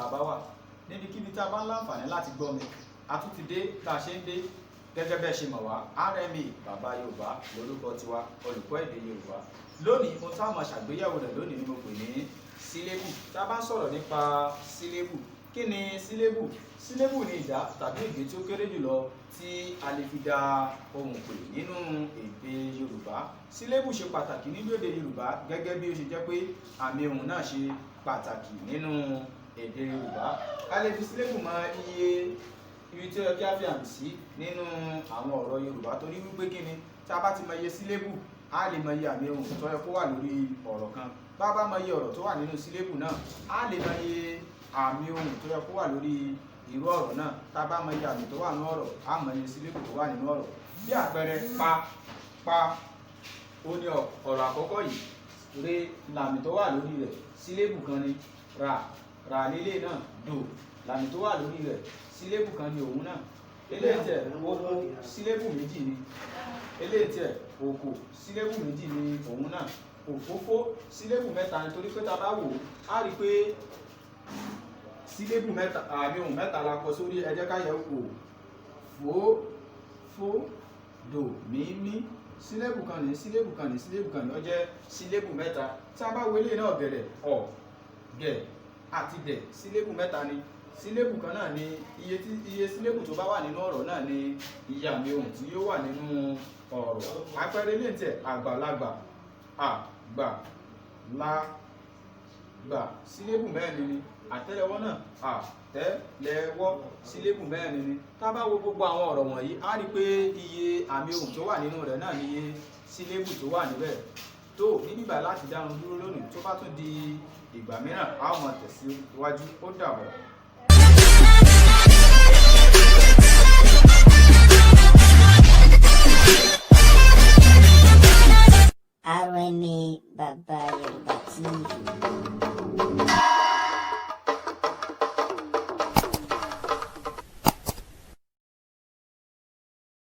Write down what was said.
a bá wà, níbikíbi tá a bá ń láǹfààní láti gbọ́ mi. A tún ti dé tá a ṣe ń dé. Gẹ́gẹ́ bẹ́ẹ̀ ṣe mọ̀ wá, RMA Bàbá Yorùbá lórúkọ tiwa, olùkọ́ èdè Yorùbá. Lónìí, ohun táwọn máa ṣàgbéyẹ̀wò rẹ̀ lónìí ni mo pè ní sílébù. Tá a bá ń sọ̀rọ̀ nípa sílébù, kí ni sílébù? Sílébù ni ìdá tàbí èdè tí ó kéré jùlọ tí a lè fi dá ohùn pè nínú èdè Yorùbá. Sílébù ṣe pàtàkì nínú èdè Yorùbá gẹ́gẹ́ bí ó ṣe jẹ́ pé àmì ohùn náà ṣe pàtàkì nínú èdè Yorùbá. A lè fi sílébù mọ iye ibi tí ó yẹ kí a fi àmì sí nínú àwọn ọ̀rọ̀ Yorùbá, torí wípé kí ni, tí a bá ti mọ iye sílébù, a lè mọ iye àmì ohùn tó yẹ kó wà lórí ọ̀rọ̀ kan. Bá a bá mọ iye ọ̀rọ̀ tó wà nínú sílébù náà, a lè mọ iye àmì ohùn tó yẹ kó wà lórí irú ọ̀rọ̀ náà. Tá a bá mọ iye àmì tó wà nínú ọ̀rọ̀, a mọ iye sílébù tó wà nínú ọ̀rọ̀. Bí àpẹẹrẹ, pa, pa, ó ní ọ̀rọ̀ àkọ́kọ́ yìí, re làmì tó wà lórí rẹ̀, sílébù kan ni. Rà, rà lílé náà, dò làmì tó wà lórí rẹ̀, sílébù kan ni òun náà. Eléyìí tẹ̀, oko, sílébù méjì ni. Eléyìí tẹ̀, òkò, sílébù méjì ni òun náà. Òfófó, sílébù mẹ́ta, nítorí pé tá a bá wò ó, á rí i pé sílébù mẹ́ta, àmì ohùn mẹ́ta la kọ sórí. Ẹ jẹ́ ká yẹ̀ wò: fò, fò, dò, mí, mí. Sílébù kan ní, sílébù kan ní, sílébù kan ní, ó jẹ́ sílébù mẹ́ta. Tí a bá wo eléyìí náà, gẹ̀rẹ̀, ọ̀, gẹ̀ àti dẹ̀, sílébù mẹ́ta ni. Sílébù kan náà ni. Iye tí iye sílébù tó bá wà nínú ọ̀rọ̀ náà ni iye àmì ohùn tí yóò wà nínú ọ̀rọ̀. Àpẹẹrẹ eléyìí tẹ̀, àgbàlagbà, àgbà, la, gbà, sílébù mẹ́rin ni. Àtẹ́lẹwọ́ náà, àtẹ́lẹwọ́, sílébù mẹ́rin ni. Tá a bá wo gbogbo àwọn ọ̀rọ̀ wọ̀nyí, á rí i pé iye àmì ohùn tó wà nínú rẹ̀ náà ni iye sílébù tó wà níbẹ̀. Tó níbí báyìí láti dáhùn dúró lónìí. Tó bá tún di ìgbà mìíràn, a ó máa tẹ̀síwájú. Ó dàbọ̀. RMA Baba Yoruba TV.